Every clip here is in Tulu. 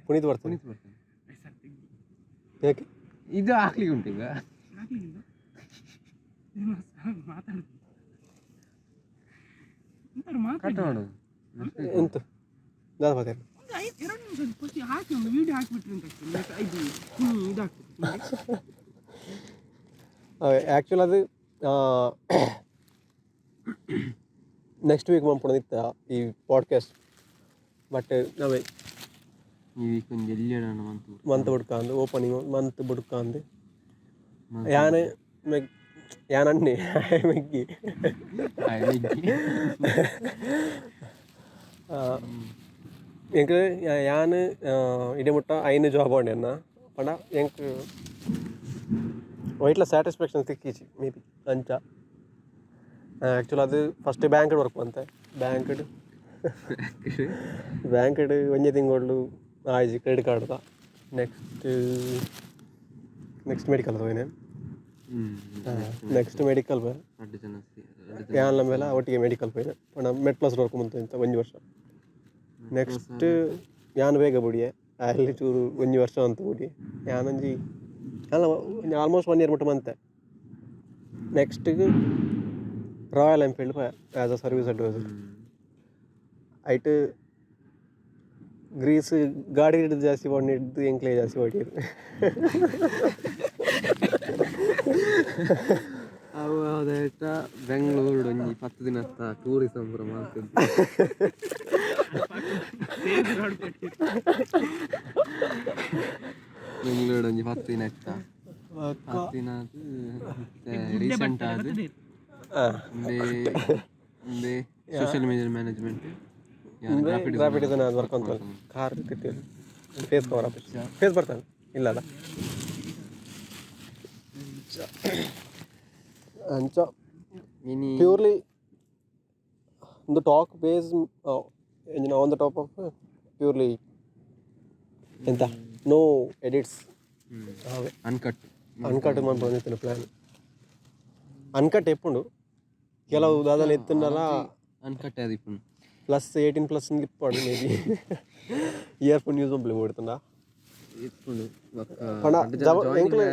ಪುನೀತ್ ಬರ್ತದೆ. ಪುನೀತ್ ಬರ್ತದೆ. ಯಾಕೆ? ಇದು ಹಾಕ್ಲಿಕ್ಕೆ ಉಂಟು ಈಗ. ಹಾಕ್ಲಿಕ್ಕಿಲ್ಲ, ಮಾತಾಡುದು ಎಂತಾರು ಕಟ್ ಮಾತಾಡಿ. ಮಾಡೋದು. ಎಂತ ದಾದ ಮಾತಾಡಿ. ಒಂದು 5 2 ನಿಮಿಷ ಫಸ್ಟ್ ಹಾಕಿ, ಒಂದು ವಿಡಿಯೋ ಹಾಕಿಬಿಟ್ರೆ ಅಂತ ಆಗ್ತದೆ. ಮತ್ತೆ ಇದು ಕುಣಿ ಇದಾಗ್ತದೆ. ಆ್ಯಕ್ಚುಲ್ ಅದು ನೆಕ್ಸ್ಟ್ ವೀಕ್ ಮನ್ಪುಣದಿತ್ತ ಈ ಪಾಡ್ಕಾಸ್ಟ್, ಬಟ್ ನಾವೇ ಈ ವೀಕ್ ಒಂಜಿ ಎಲ್ಲಿ ಮಂತ್. ಮಂತ್ ಬುಡ್ಕಾಂದು, ಓಪನಿಂಗ್ ಮಂತ್ ಬುಡ್ಕಾಂದು. ಯಾನ್ ಮೆಗ್ ಯಾನ್ ಅಣ್ಣೆ ಮೆಗ್ಗಿ. ಎಂಕ್ ಯಾನ್ ಇಡೆ ಮುಟ್ಟ ಐನು ಜಾಬ್ ಆಂಡ್ ಪಂಡ ಎಂಕ್ ವೈಟ್ಲ ಸ್ಯಾಟಿಸ್ಫ್ಯಾಕ್ಷನ್ ತಿಕ್ಕಿಜಿ ಮೇ ಬಿ ಅಂಚ. ಆ್ಯಕ್ಚುಲ್ ಅದು ಫಸ್ಟ್ ಬ್ಯಾಂಕ್ಡ್ ವರ್ಕ್ ಬಂತೆ. ಬ್ಯಾಂಕ್ಡ್ ಬ್ಯಾಂಕ್ಡ್ ಒಂಜಿ ತಿಂಗಳು ಆಯ್ಜಿ ಕ್ರೆಡಿಟ್ ಕಾರ್ಡ್ದ. ನೆಕ್ಸ್ಟ್ ನೆಕ್ಸ್ಟ್ ಮೆಡಿಕಲ್ ಹೋಯ್ನೆ. ನೆಕ್ಸ್ಟ್ ಮೆಡಿಕಲ್ ಪೋಯೆ. ರಡ್ಡ್ ಜನ. ಯಾನ್ಲ ಮೇಲೆ ಒಟ್ಟಿಗೆ ಮೆಡಿಕಲ್ ಪೋಯಿನೆ. ಪಂಡ ಮೆಡ್ ಪ್ಲಸ್ ವರ್ಕ್ ಮಂತ ಇಂತ ಒಂಜಿ ವರ್ಷ. ನೆಕ್ಸ್ಟ್ ಯಾನ್ ಬೇಗ ಬುಡಿಯೆ. ಅಲ್ಲಿ ಚೂರು ಒಂಜಿ ವರ್ಷ ಅಂತ ಬುಡಿ. ಯಾನೊಂಜಿ ಅಲ್ಲ, ಆಲ್ಮೋಸ್ಟ್ ಒನ್ ಇಯರ್ ಮುಟ್ಟ ಮಂತೆ. ನೆಕ್ಸ್ಟ್ ರಾಯಲ್ ಎನ್ಫೀಲ್ಡ್ ಪೋಯೆ ಆ್ಯಸ್ ಅ ಸರ್ವಿಸ್ ಅಡ್ವೈಸರ್. ಐಟ್ ಗ್ರೀಸ್ ಗಾಡಿ ಹಿಡಿದು ಜಾಸ್ತಿ ಬಾಂಡ್ ಹಿಡ್ದು ಎಂಕ್ಲೆ ಜಾಸ್ತಿ ಹೊಡಿಯೋದು. ಅವು ಅದೇಟ ಬೆಂಗಳೂರು ಒಂಜಿ 10 ದಿನತ್ತ ಟೂರಿಸಂ ಪೂರ ಮಾಡ್ತಿದ್ದು. ಬೆಂಗಳೂರು ಒಂಜಿ 10 ದಿನ ಇತ್ತ, 10 ದಿನ. ರೀಸೆಂಟ್ ಆದ್ ಒಂದೇ ಒಂದೇ social media management, graphic. Graphic design work ಅಂತ car face cover office face ಬರ್ತಾನೆ ಇಲ್ಲ ಅಲ್ಲ ಅಂಚ. ಮಿನಿ. ಪ್ಯೂರ್ಲಿ ಒಂದು talk base on the top of purely ಎಂತ ನೋ ಎಡಿಟ್ಸ್ ಅವೇ. ಅನ್ಕಟ್. ಅನ್ಕಟ್ ಮನ್ಪೊಂದಿತ್ತಿನ ಪ್ಲ್ಯಾನ್. ಅನ್ಕಟ್ ಎಪ್ಪುಂಡು ಕೆಲವು ದಾದನ ಎತ್ತುಂಡಲ. ಅನ್ಕಟ್ ಆದಿಪ್ಪುಂಡು. ಪ್ಲಸ್ 18 ಪ್ಲಸ್ ಇಪ್ಪಡು ಮೇ ಬಿ. ಇಯರ್ಫೋನ್ ಯೂಸ್ ಮನ್ಪುಲೆ ಬೋಡ್ತಂಡ. ಇಪ್ಪುಂಡು. ಪಂಡ ಎಂಕ್ಲು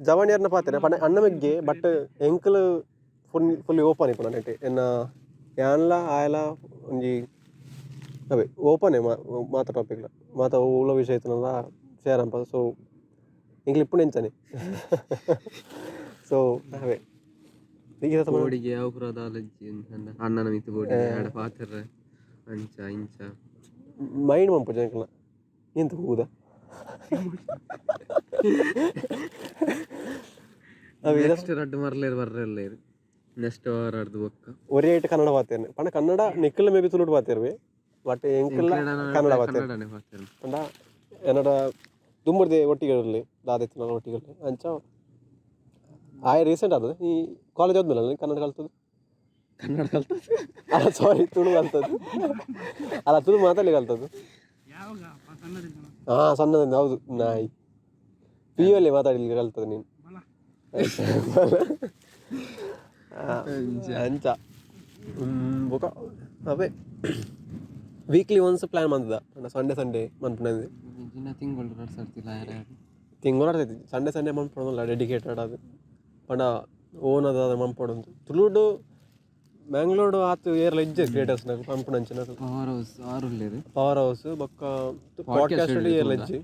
ಜವನಿಯರ್ನ ಪಾತೆರ ಪಂಡ ಅಣ್ಣ ಮೆಗ್ಗೆ, ಬಟ್ ಎಂಕ್ಲು ಫುಲ್ ಫುಲ್ಲಿ ಓಪನ್ ಇಪ್ಪುಂಡು ನೆಟ್. ಎನ್ನ ಯಾನ್ಲ ಆಯಲ ಒಂಜಿ ಅವೇ ಓಪನ್ ಮಾತ ಟಾಪಿಕ್ಲ, ಮಾತ ಒವ್ಲ ವಿಷಯ ಇತ್ತುಂಡಲ ಶೇರ್ ಅನ್ಪ. ಸೊ ಎಂಕ್ಲು ಇಪ್ಪುಂಡು ಎಂಚನೆ. ಸೊ ಅವೇ ಈಗ ಬೋಡಿಗೆ ಯಾವ ಪೂರ ದಾಲಜ್ಜಿ ಅಣ್ಣನ ಮಿತ್ತು ಬೋಡಿಗೆ ಆಡ ಪಾತೆರ ಅಂಚ ಇಂಚ. ಮೈಂಡ್ ಮನ್ಪುಜ ಎಂಕ್ಲ ಎಂತ ಹೂದ ಅವು. ನೆಕ್ಸ್ಟ್ ರಡ್ಡ್ ಮರ್ಲೇರ್ ಬರ್ರೆಲ್ಲೇರು ನೆಕ್ಸ್ಟ್ ವಾರ ಅರ್ದು ಬೊಕ್ಕ. ಒರೇ ಐಟ್ ಕನ್ನಡ ಪಾತೆರ್ನೆ ಪಂಡ ಕನ್ನಡ ನಿಕ್ಕಲ್ ಮೇ ಬಿ ತುಳುಟು ಪಾತೆರ್ವೆ, ಬಟ್ ಎಂಕಲ್ಲ ಕನ್ನಡ ಪಾತೆರ್. ಕನ್ನಡನೇ ಪಾತೆರ್. ಪಂಡ ಎನ್ನಡ ದುಂಬುರ್ದೆ ಒಟ್ಟಿಗೆ ಇರಲಿ ದಾದ ಇತ್ತು ಒಟ್ಟಿಗೆ ಇರಲಿ ಅಂಚ. ಆಯ್ ರೀಸೆಂಟ್ ಆದದ ಈ ಕಾಲೇಜ್ ಆದ್ಮೇಲೆ ಅಲ್ಲ ಕನ್ನಡ ಕಲ್ತದ್ದು. ಕನ್ನಡ ಕಲ್ತದ್ದು. ಅಲ್ಲ, ಸಾರಿ, ತುಳು ಕಲ್ತದ್ದು. ಅಲ್ಲ, ತುಳು ಮಾತಾಡಲಿ ಕಲ್ತದ್ದು. ಯಾವಾಗ ಸಣ್ಣದಿಂದ. ಹಾಂ, ಸಣ್ಣದಿಂದ, ಹೌದು. ನಾಯಿ ಪಿ ಯು ಅಲ್ಲಿ ಮಾತಾಡಲಿಕ್ಕೆ ಕಲ್ತದ್ದು ನೀನು. ಬಲ. ಅಂಚ ಬೊಕ ಅವೇ ವೀಕ್ಲಿ ಒನ್ಸ್ ಪ್ಲ್ಯಾನ್ ಮಂತದ. ಪಂಡ ಸಂಡೇ ಸಂಡೇ ಮನ್ಪುನದು. ದಿನ ತಿಂಗಳು ರಡ್ಡ್ ಸರ್ತಿಲ್ಲ ಯಾರ್ಯಾರು. ತಿಂಗಳು ಆಡ್ತೈತಿ. ಸಂಡೇ ಸಂಡೇ ಮನ್ಪೊಡಲ್ಲ ಡೆಡಿಕೇಟೆಡ್ ಅದು. ಪಂಡ ಓನ್ ಅದ ಮನ್ಪೊಡೊಂದು ತುಳುಡು ಮ್ಯಾಂಗ್ಳೂರು ಆತು ಏರ್ಲ ಇಜ್ಜೆ ಕ್ರಿಯೇಟರ್ಸ್ ನಾಗ ಪಂಪುನಂಚಿನ. ಪವರ್ ಹೌಸ್ ಆರು ಉಲ್ಲೇರು. ಪವರ್ ಹೌಸ್ ಬೊಕ್ಕ ಪಾಡ್ಕಾಸ್ಟ್ ಏರ್ಲ ಇಜ್ಜಿ.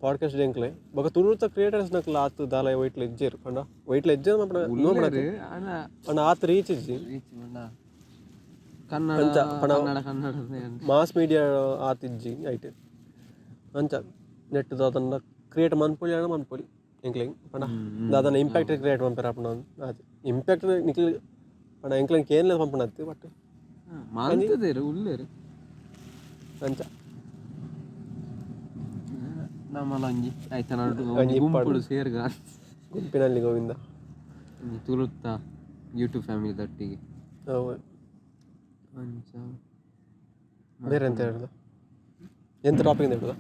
ಪಾಡ್ಕಾಸ್ಟ್ ಎಂಕ್ಲೆ ಬೊಕ್ಕ ತುಳುತ ಕ್ರಿಯೇಟರ್ಸ್ ನಕಲ ಆತು ದಾಲ ವೈಟ್ಲ ಇಜ್ಜೆರ್. ಪಂಡ ವೈಟ್ಲ ಇಜ್ಜೆ ಮನ್ಪುನ. ಉಲ್ಲೇರು ಆಂಡ ಪಂಡ ಆತ್ ರೀಚ್ ಇಜ್ಜಿ. ರೀಚ್ ಪಂಡ ಕನ್ನಡ. ಅಂಚ ಪಂಡ ಕನ್ನಡ ಕನ್ನಡ. ಮಾಸ್ ಮೀಡಿಯಾ ಆತ್ ಇಜ್ಜಿ ಐಟ್. ಅಂಚ ನೆಟ್ ದಾದನ್ನ ಕ್ರಿಯೇಟ್ ಮನ್ಪೊಲಿ ಆಂಡ ಮನ್ಪೊಲಿ ಎಂಕ್ಲೆಗ್. ಪಂಡ ದಾದನ ಇಂಪ್ಯಾಕ್ಟ್ ಕ್ರಿಯೇಟ್ ಮನ್ಪೆರೆ ಆಪುಂಡು. ಆತ್ ಇಂಪ್ಯಾಕ್ಟ್ ನಿಕ್ಲ್ ಪಂಡ ಎಂಕ್ಲೆಗ್ ಕೇನ್ಲೆ ಪನ್ಪುನತ್ತ್, ಬಟ್ ಮಾಂತದೇರು ಉಲ್ಲೇರು. ಅಂಚ. ನಮ್ಮಲ ಒಂಜಿ ಆಯ್ತ ನಡು ಒಂಜಿ ಗುಂಪುಡು ಸೇರ್ಗ. ಗುಂಪಿನಲ್ಲಿ ಗೋವಿಂದ. ಒಂಜಿ ತುಳುತ್ತ ಯೂಟ್ಯೂಬ್ ಫ್ಯಾಮಿಲಿ ದೊಟ್ಟಿಗೆ. ಹೌದು. ಅಂಚ. ಬೇರೆ ಎಂತ ಹೇಳುದ? ಎಂತ ಟಾಪಿಕ್ ಅಂತ ಹೇಳುದ?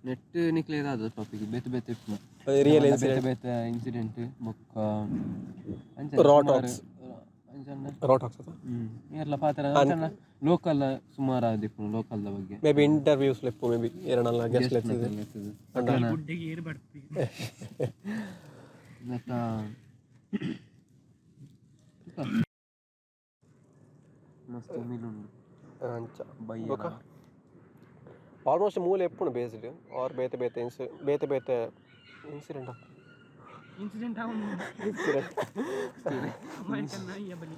ನೆಟ್ ನಿಕ್ಲೆ ದಾದ ಟಾಪಿಕ್ ಬೇತೆ ಬೇತೆ ಇಪ್ಪುಂಡು. ರಿಯಲ್ ಬೇತೆ ಇನ್ಸಿಡೆಂಟ್. ಬೇತೆ ಇನ್ಸಿಡೆಂಟ್ ಬೊಕ್ಕ ಅಂಚ Raw ಸುಮಾರು talks. ಅಂಚ. ರಾ ಟಾಕ್ಸ್ ಅದ. ಏರ್ಲ ಪಾತ್ರ ಲೋಕಲ್ ಸುಮಾರು ಆದಿಪ್ಪು ಲೋಕಲ್ದ ಬಗ್ಗೆ. ಮೇ ಬಿ ಇಂಟರ್ವ್ಯೂಸ್ ಲೆಪ್ಪು, ಮೇ ಬಿ ಏರನಲ್ಲ ಗೆಸ್ಟ್ ಲೆತ್ತದೆ. ಗುಡ್ಡೆಗೆ ಏರು ಬರ್ತೀವಿ. ಮತ್ತ ಮಸ್ತ್ ಉಮಿಲ್ ಉಂಡು. ಅಂಚ. ಬಯ್ಯ. ಬೊಕ ಆಲ್ಮೋಸ್ಟ್ ಮೂಲೆ ಎಪ್ಪುಂಡು ಬೇಸ್ಡ್ ಆರ್ ಬೇತೆ ಬೇತೆ ಇನ್ಸ್ ಬೇತೆ ಬೇತೆ ಇನ್ಸಿಡೆಂಟ್. ಇನ್ಸಿಡೆಂಟ್ ಅವನು. ಇನ್ಸಿಡೆಂಟ್. ಅಮಾಯಕನ ಬಲಿ.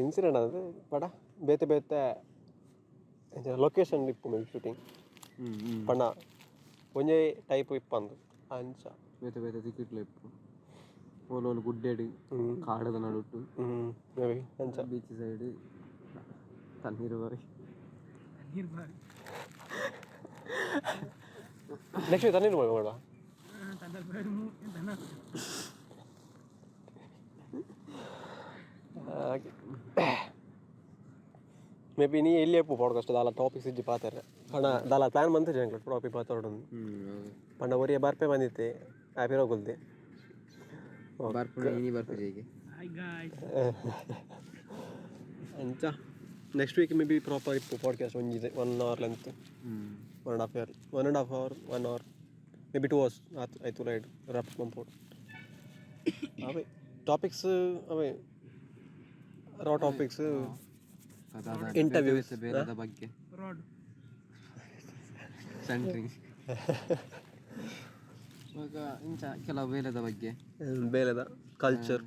ಇನ್ಸಿಡೆಂಟ್ ಅದು ಪಡ ಬೇತೆ ಬೇತೆ ಲೊಕೇಶನ್ ಇಪ್ಪು ಮೇ ಬಿ ಶೂಟಿಂಗ್. ಹ್ಮ್ ಹ್ಮ್ ಪಂಡ ಒಂಜೇ ಟೈಪ್ ಇಪ್ಪಂದು ಅಂಚ. ಬೇತೆ ಬೇತೆ ತಿಕ್ಕಿಟ್ಲ ಇಪ್ಪು, ಓಲೋಲು ಗುಡ್ಡೆಡ್, ಕಾಡದ ನಡುಟ್ಟು. ಮೇ ಬಿ ಅಂಚ. ಬೀಚ್ ಸೈಡ್, ತಣ್ಣೀರು ಬಾವಿ. ನೀರು ಬಾರಿ. ನೆಕ್ಸ್ಟ್ ತಣ್ಣೀರು ಮಾಡುವ. ತನ್ನ ಬಾರಿ ದನ. ಹಾಗೆ ಮೇ ಬಿ ನೀ ಎಲ್ಲಿ ಎಪ್ಪು ಪಾಡ್ಕಾಸ್ಟ್ ದಾಲ ಟಾಪಿಕ್ಸ್ ಇಜ್ಜಿ ಪಾತೆರೆ ಪಂಡ ದಾಲ ಪ್ಲಾನ್ ಬಂತು ಜಂಕ್ಲ ಟಾಪಿಕ್ ಪಾತಾಡೊಂದು. ಪಂಡ ಒರಿಯ ಬರ್ಪೆ ಬಂದಿತ್ತೆ ಆಪಿರೋ ಕೊಲ್ದೆ. ಬರ್ಪುಂಡು, ಇನಿ ಬರ್ಪುಜಿ ಹೀಗೆ. Hi guys. ಅಂಚ next week may be proper ಇಪ್ಪು ಪಾಡ್ಕಾಸ್ಟ್ ಒಂಜಿದೆ 1 hour length. 1.5 hour, 1.5 hour, 1 hour, maybe 2 hours ಆತು ಆಯ್ತು. ರೈಟ್, ರ್ಯಾಪ್ ಮಂಪೋಡು. ಅವೇ ಟಾಪಿಕ್ಸ್, ಅವೇ ರಾ ಟಾಪಿಕ್ಸ್. Interviews. ಬೇರೆದ ಬಗ್ಗೆ. ರಾಡ್. ಸೆಂಟ್ರಿಂಗ್ ಇವಾಗ ಇಂಚ ಕೆಲವು ಬೇಲೆದ ಬಗ್ಗೆ. ಬೇಲೆದ ಕಲ್ಚರ್.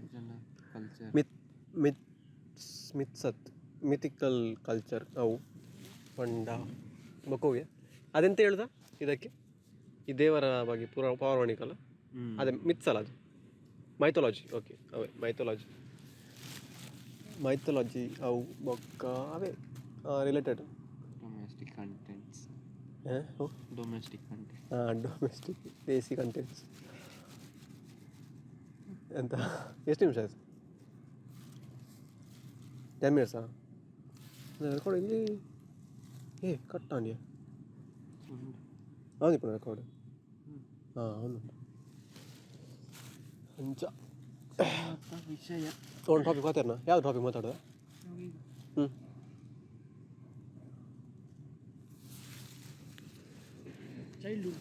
ಕಲ್ಚರ್. ಮಿತ್ ಮಿತ್ ಮಿತ್ಸತ್ ಮಿಥಿಕಲ್ ಕಲ್ಚರ್ ಅವು ಪಂಡ ಬೊಕೋವಿಯ ಅದೆಂತ ಹೇಳುದ ಇದಕ್ಕೆ ಈ ದೇವರ ಬಗ್ಗೆ ಪೂರ ಪೌರಾಣಿಕಲ್ಲ. ಅದೇ ಮಿತ್ಸಲ್ಲ, ಅದು ಮೈಥಾಲಜಿ. ಓಕೆ, ಅವೇ ಮೈಥಾಲಜಿ, ಮೈಥಾಲಜಿ ಅವು ಬೊಕ್ಕ ಅವೇ related. Domestic contents, domestic content. ಹಾಂ, ಡೊಮೆಸ್ಟಿಕ್ ದೇಸಿ ಕಂಟೆಂಟ್ಸ್ ಎಂತ? ಎಷ್ಟು ನಿಮಿಷ ಆಯ್ತು? 10 ಮಿನಿಟ್ಸಾ? ರೆಕಾರ್ಡ್ ಇಲ್ಲಿ ಏ ಕಟ್ ಆಂಡಿಯ. ಹೌದು, ఇప్పుడు ರೆಕಾರ್ಡ್ ಹಾಂ అవును. ಅಂಚ. ವಿಷಯ. ಒಂದು ಟಾಪಿಕ್ ಮಾತಾಡೋಣ. ಯಾವ್ದು ಟಾಪಿಕ್ ಮಾತಾಡೋದ? ಹ್ಞೂ. ಚೈಲ್ಡ್ಹುಡ್.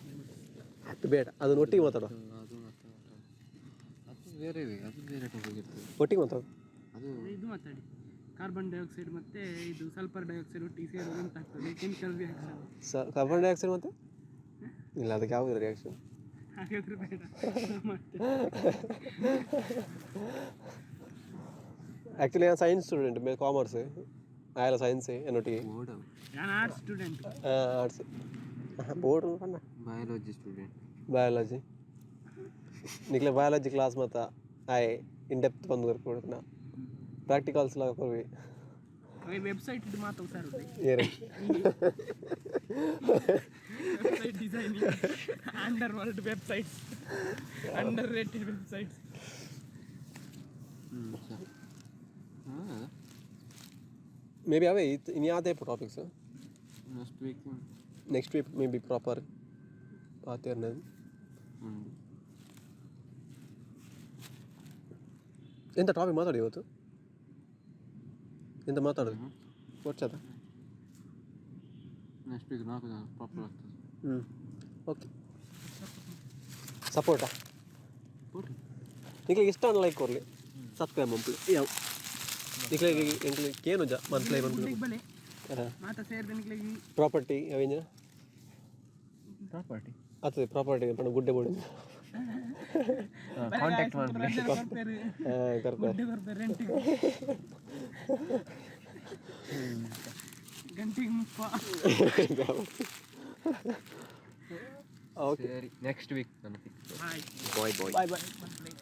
ಅದು ಬೇಡ, ಅದನ್ನ ಒಟ್ಟಿಗೆ ಮಾತಾಡುವ. ಅದು ಮತ್ತೆ ಅದು ಬೇರೆ, ಅದು ಬೇರೆ ಟಾಪಿಕ್ ಇರ್ತದೆ. ಒಟ್ಟಿಗೆ ಮಾತಾಡು. ಅದು ಇದು ಮಾತಾಡಿ, ಕಾರ್ಬನ್ ಡೈಆಕ್ಸೈಡ್ ಮತ್ತೆ ಇದು ಸಲ್ಫರ್ ಡೈಆಕ್ಸೈಡ್ ಒಟ್ಟಿಗೆ ಸೇರೋದು ಎಂತ ಆಗ್ತದೆ, ಕೆಮಿಕಲ್ ರಿಯಾಕ್ಷನ್. ಸ ಕಾರ್ಬನ್ ಡೈಆಕ್ಸೈಡ್ ಮತ್ತೆ ಇಲ್ಲ, ಅದಕ್ಕೆ ಯಾವುದು ರಿಯಾಕ್ಷನ್? ಹಾಗಾದ್ರೆ ಬೇಡ, ನಾ ಮಾಡ್ತೇನೆ. ಆ್ಯಕ್ಚುಲಿ ನಾನು ಸೈನ್ಸ್ ಸ್ಟೂಡೆಂಟ್, ಮೇ ಕಾಮರ್ಸ್ ಆಯಲ್ಲ ಸೈನ್ಸ್ എന്നೊಟ್ಟಿಗೆ. ಬೋರ್ಡ್. ನಾನು ಆರ್ಟ್ಸ್ ಸ್ಟೂಡೆಂಟ್. ಆರ್ಟ್ಸ್ ಬೋರ್ಡ್ ಪಂಡ. Biology student. ಬಯಾಲಜಿ ನಿಕ್ಲೆ ಬಯಾಲಜಿ ಕ್ಲಾಸ್ ಮತ್ತ ಆಯ್ ಇನ್ ಡೆಪ್ತ್ ಬಂದು ಕೊಡ್ತಾನ ಪ್ರಾಕ್ಟಿಕಲ್ಸ್ ಲ ಕೊರ್ವಿ. ವೆಬ್ಸೈಟ್ ಮಾತ್ರ ಸರ್. ಏರೆ? Website designing, under world websites, under rated websites. ಹ್ಞೂ ಸರ್, ಹಾಂ. ಮೇ ಬಿ ಅವೇ ಇನ್ನು ಯಾವ್ದೇ topics. Next week. Next week maybe proper ಪಾತೇರ್ನ. ಉಂಡು. ಎಂತ ಟಾಪಿಕ್ ಮಾತಾಡಿ ಇವತ್ತು? ಎಂತ ಮಾತಾಡೋದು ವರ್ಷದ? ನೆಕ್ಸ್ಟ್ ವೀಕ್ ನಾಲ್ಕು ಜನ ಪ್ರಾಪರ್ ಆಗ್ತದೆ. ಹ್ಞೂ, ಓಕೆ. ಸಪೋರ್ಟಾ ನಿಕ್ಲೆಗ್ ಇಷ್ಟ ಲೈಕ್ ಕೊರ್ಲಿ, ಸಬ್ಸ್ಕ್ರೈಬ್ ಮನ್ಪುಲೆ. ಯಾವ ನಿಕ್ಲೆಗ್ ಎಂಕ್ಲೆ ಕೇನುಜ ಮನ್ಪ್ಲೈ ಮನ್ಪುಲೆ. ಬಲೆ ಮಾತ ಸೇರಿದ ನಿಕ್ಲೆಗ್. ಪ್ರಾಪರ್ಟಿ ಅವೇಂಜ? ಪ್ರಾಪರ್ಟಿ. ಆಗ್ತದೆ ಪ್ರಾಪರ್ಟಿ ಪಂಡ ಗುಡ್ಡೆ ಬೋಡಿ. ಕಾಂಟ್ಯಾಕ್ಟ್ ಮಾಡ್ಲಿ. ಕೊರ್ಪೇರು. ಕರ್ಪ. ಗುಡ್ಡೆ ಕೊರ್ಪೇರು ರೆಂಟಿಗೆ, ಗಂಟೆಗೆ 30. ಓಕೆ. ಸರಿ, ನೆಕ್ಸ್ಟ್ ವೀಕ್ ನಾನು fix. Bye. Bye bye. Bye bye. Boy.